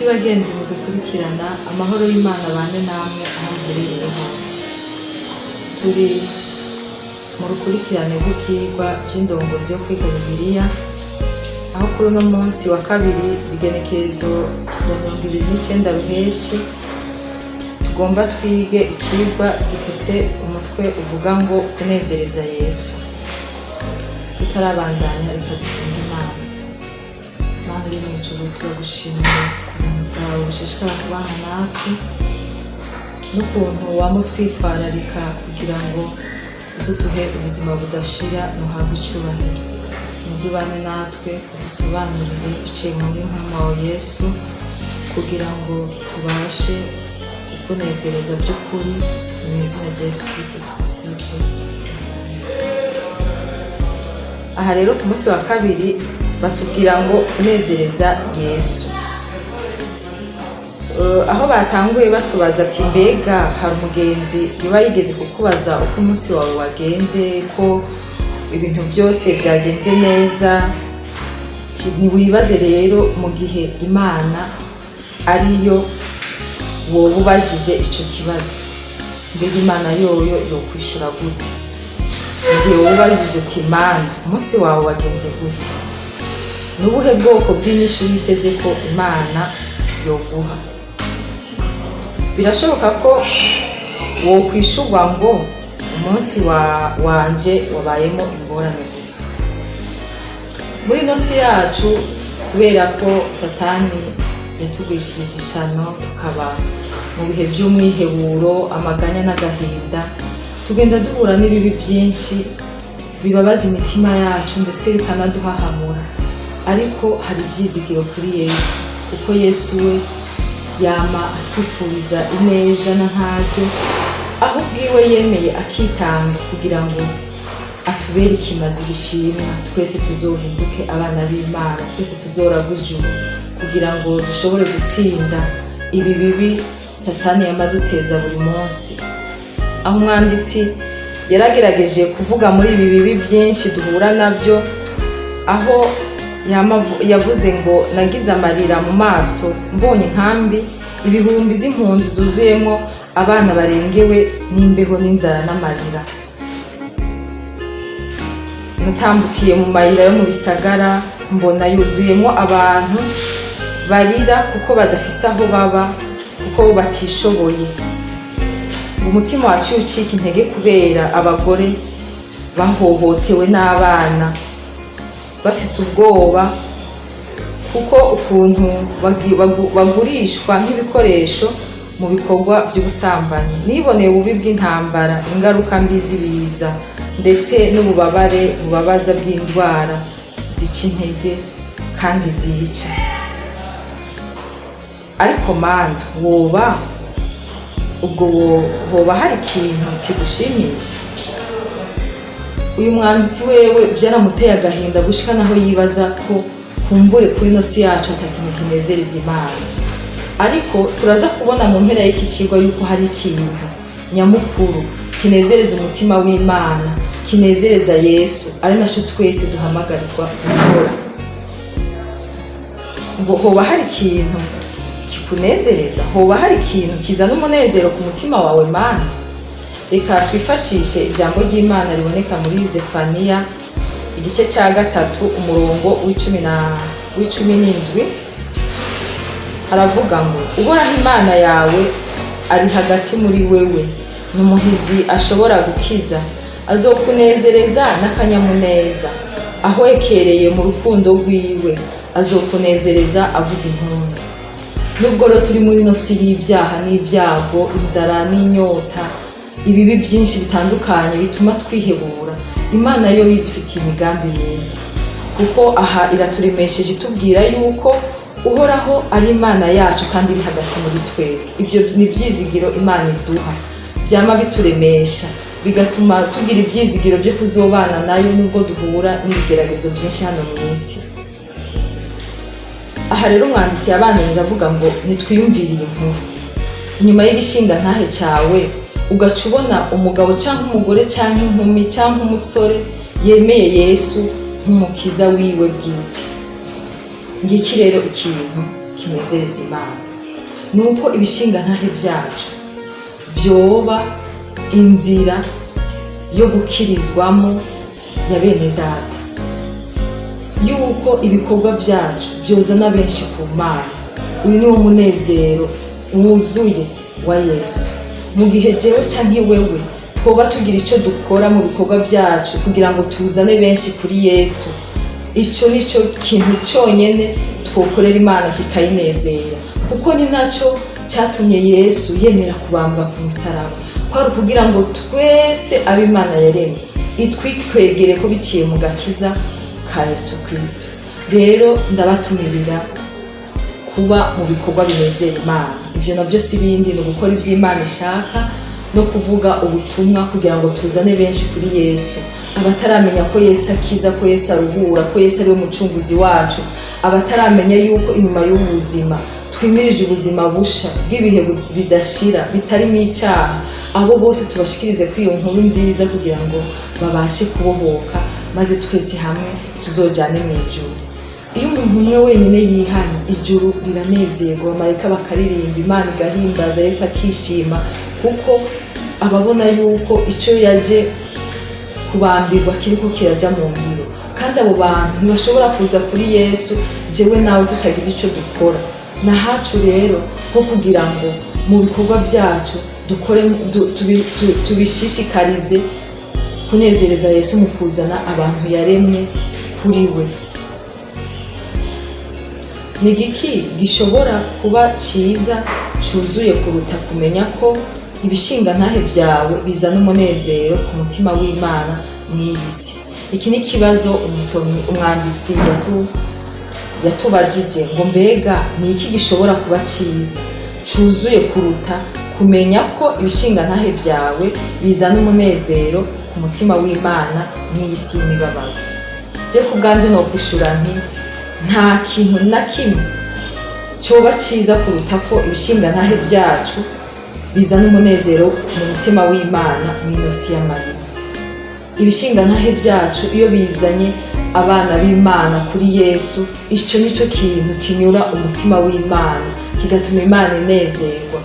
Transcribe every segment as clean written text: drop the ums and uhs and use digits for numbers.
Bagenzi mudukurikirana, amahoro y'Imana abane namwe aho muherereye hose. Turi mu rukurikirane rw'ivyigwa vy'indongozi yo kwiga Bibiliya, aho kuri uno munsi wa kabiri, igenekerezo rya 29 Ruheshi, tugomba twige icigwa gifise umutwe uvuga ngo "Kunezereza Yesu". Tutarabandanya, reka dusenge Imana. Mana uri mw'ijuru, turagushimira ku buntu bwawe bushishikara kubana natwe n'ukuntu wama utwitwararika kugira ngo uze uduhe ubuzima budashira. Ntuhabwe icubahiro. Muzubane natwe, udusobanurire biciye muri mpwemu wawe Yesu, kugira ngo tubashe kukunezereza by'ukuri. Ni mu izina rya Yesu Kristo tubisabye. Aha rero ku munsi wa kabiri batubwira ngo "Kunezereza Yesu". Aho batanguye batubaza ati: "Mbega hari umugenzi yoba yigeze kukubaza uko umunsi wawe wagenze, ko ibintu byose byagenze neza?" Ati, "Ntiwibaze rero mu gihe Imana ariyo woba ubajije ico kibazo, mbega Imana yoyo yokwishura gute?" Mu gihe wowe ubajije uti: "Mana, umunsi wawe wagenze gute?", ni ubuhe bwoko bw'inyishu witeze ko Imana yoguha? Birashoboka ko wokwishurwa ngo: "Umunsi wanje wabayemo ingorane gusa." Muri ino si yacu, kubera ko Satani yatugwishirije ishano, tukaba mu bihe by'umwiheburo, amaganya n'agahinda, tugenda duhura n'ibibi byinshi bibabaza imitima yacu, ndetse bikanaduhahamura. Ariko hari ibyizigiro kuri Yesu, kuko Yesu we yama atwifuriza ineza na ntaryo, aho ubwiwe yemeye akitanga kugira ngo atubere ikimazi gishimwa, twese tuzohinduke abana b'Imana, twese tuzoragwa ijuru, kugira ngo dushobore gutsinda ibi bibi Satani yamaduteza buri munsi. Aho umwanditsi yaragerageje kuvuga muri ibi bibi byinshi duhura nabyo, aho yavuze ngo: "Nagize amarira mu maso mbonye inkambi ibihumbi z'impunzi zuzuyemo abana barengewe n'imbeho n'inzara n'amarira. Natambukiye mu mayira yo mu bisagara, mbona yuzuyemo abantu barira kuko badafise aho baba, kuko batishoboye. Ngo umutima waciye ucika intege kubera abagore bahohotewe n'abana bafise ubwoba, kuko ukuntu bagurishwa nk'ibikoresho mu bikorwa by'ubusambanyi. Niboneye ububi bw'intambara, ingaruka mbi z'ibiza, ndetse n'ububabare bubabaza bw'indwara zica intege kandi zica. Ariko Mana, woba ubwo hoba hari ikintu kigushimisha?" Uyu mwanditsi wewe byaramuteye agahinda gushika naho yibaza ko kumbure kuri ino si yacu ata kintu kinezereza Imana. Ariko turaza kubona mu mpera y'iki cigwa yuko hari ikintu nyamukuru kinezereza umutima w'Imana, kinezereza Yesu, ari naco twese duhamagarirwa gukora. Ngo hoba hari ikintu kikunezereza? Hoba hari ikintu kizana umunezero ku mutima wawe, Mana? Reka twifashishe ijambo ry'Imana riboneka muri Zefaniya, igice cya gatatu, umurongo w'icumi n'indwi. Haravuga ngo: "Uhoraho Imana yawe ari hagati muri wewe, ni umuhizi ashobora gukiza. Azokunezereza n'akanyamuneza, ahwekereye mu rukundo rwiwe, azokunezereza avuza impundu." Nubwo rero turi muri ino si y'ibyaha n'ibyago, inzara n'inyota, ibibi byinshi bitandukanye bituma twihebura, Imana yo yidufitiye imigambi myiza, kuko aha iraturemesheje itubwira yuko Uhoraho ari Imana yacu kandi iri hagati muri twebwe. Ibyo ni ibyizigiro Imana iduha, byama bituremesha, bigatuma tugira ibyizigiro byo kuzobana nayo nubwo duhura n'ibigeragezo byinshi hano mu isi. Aha rero umwanditsi yabandanije avuga ngo: "Nitwiyumviriye inkuru inyuma y'igishinga ntahe cyawe, ugaca ubona umugabo cyangwa umugore cyangwa inkumi cyangwa umusore yemeye Yesu nk'umukiza wiwe bwite. Ngiki rero ikintu kinezereza Imana. Ni uko ibishingantahe byacu vyoba inzira yo gukirizwamo ya bene data, yuko ibikorwa byacu byozana benshi ku Mana. Uyu ni wo munezero wuzuye wa Yesu. Mu gihe jewe canke wewe twoba tugira ico dukora mu bikorwa byacu kugira ngo tuzane benshi kuri Yesu, ico nico kintu conyene twokorera Imana kikayinezera, kuko ni naco cyatumye Yesu yemera kubambwa ku musaraba, kwari ukugira ngo twese abo Imana yaremye itwikwegere ko biciye mu gakiza ka Yesu Kristo. Rero ndabatumirira kuba mu bikorwa binezera Imana. Ivyo navyo si bindi, ni ugukora ivyo Imana ishaka no kuvuga ubutumwa kugira ngo tuzane benshi kuri Yesu. Abataramenya ko Yesu akiza, ko Yesu aruhura, ko Yesu ari we mucunguzi wacu, abataramenya yuko inyuma y'ubu buzima twimirije ubuzima busha bw'ibihe bidashira bitarimo icyaha, abo bose tubashikirize kuri iyo nkuru nziza kugira ngo babashe kubohoka, maze twese hamwe tuzojane mu ijuru. Iyo umuntu umwe wenyine yihanye, ijuru riranezerwa, abamarayika bakaririmba, Imana igahimbaza, Yesu akishima, kuko ababona yuko icyo yaje kubambirwa kiriko kirajya mu ngiro. Kandi abo bantu ntibashobora kuza kuri Yesu jewe nawe tutagize icyo dukora. Nahacu rero nko kugira ngo mu bikorwa byacu dukore tubishishikarize kunezereza Yesu mu kuzana abantu yaremye kuri we. Ni igiki gishobora kuba cyiza cyuzuye kuruta kumenya ko ibishingantahe byawe bizana umunezero ku mutima w'Imana mw'iyi si? Iki ni ikibazo umusomyi, umwanditsi yatubajije ngo: mbega ni iki gishobora kuba cyiza cyuzuye kuruta kumenya ko ibishingantahe byawe bizana umunezero ku mutima w'Imana mw'iyi si y'imibabaro? Je ku bwanje no kwishura nti: nta kintu na kimwe cyoba cyiza kuruta ko ibishingantahe byacu bizana umunezero mu mutima w'Imana mw'ino si y'amarira. Ibishingantahe byacu iyo bizanye abana b'Imana kuri Yesu, icyo nicyo kintu kinyura umutima w'Imana, kigatuma Imana inezerwa.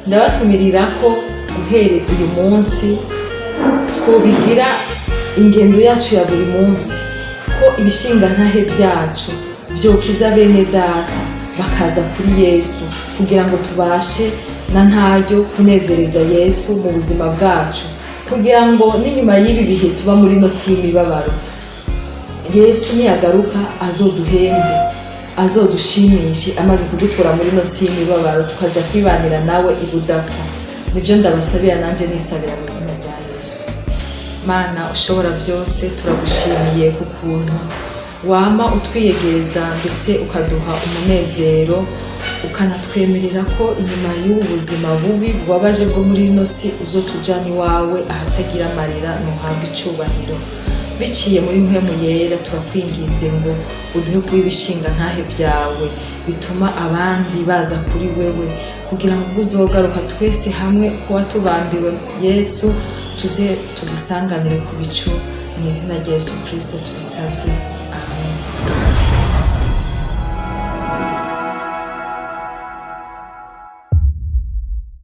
Ndabatumirira ko guhera uyu munsi twobigira ingendo yacu ya buri munsi, ko ibishingantahe byacu byokiza bene data bakaza kuri Yesu, kugira ngo tubashe na ntaryo kunezereza Yesu mu buzima bwacu, kugira ngo n'inyuma y'ibi bihe tuba muri ino si y'imibabaro, Yesu niyagaruka azoduhembe, azodushimishe amaze kudutura muri ino si y'imibabaro, tukajya kwibanira nawe ibudapfa. Nibyo ndabasabira, nanjye nisabira mu izina rya Yesu. Mana ushobora byose, turagushimiye ku kuntu wama utwiyegereza ndetse ukaduha umunezero, ukanatwemerera ko inyuma y'ubu buzima bubi bubabaje bwo muri ino si uzotujana iwawe ahatagira amarira. Ntuhabwe icyubahiro. Biciye muri Mpwemu Yera, turakwinginze ngo uduhe kuba ibishingantahe byawe bituma abandi baza kuri wewe, kugira ngo ubwo uzogaruka twese hamwe kuba tubambiwe Yesu, tuze tugusanganire ku bicu. Mu izina rya Yesu Kirisito tubisabye.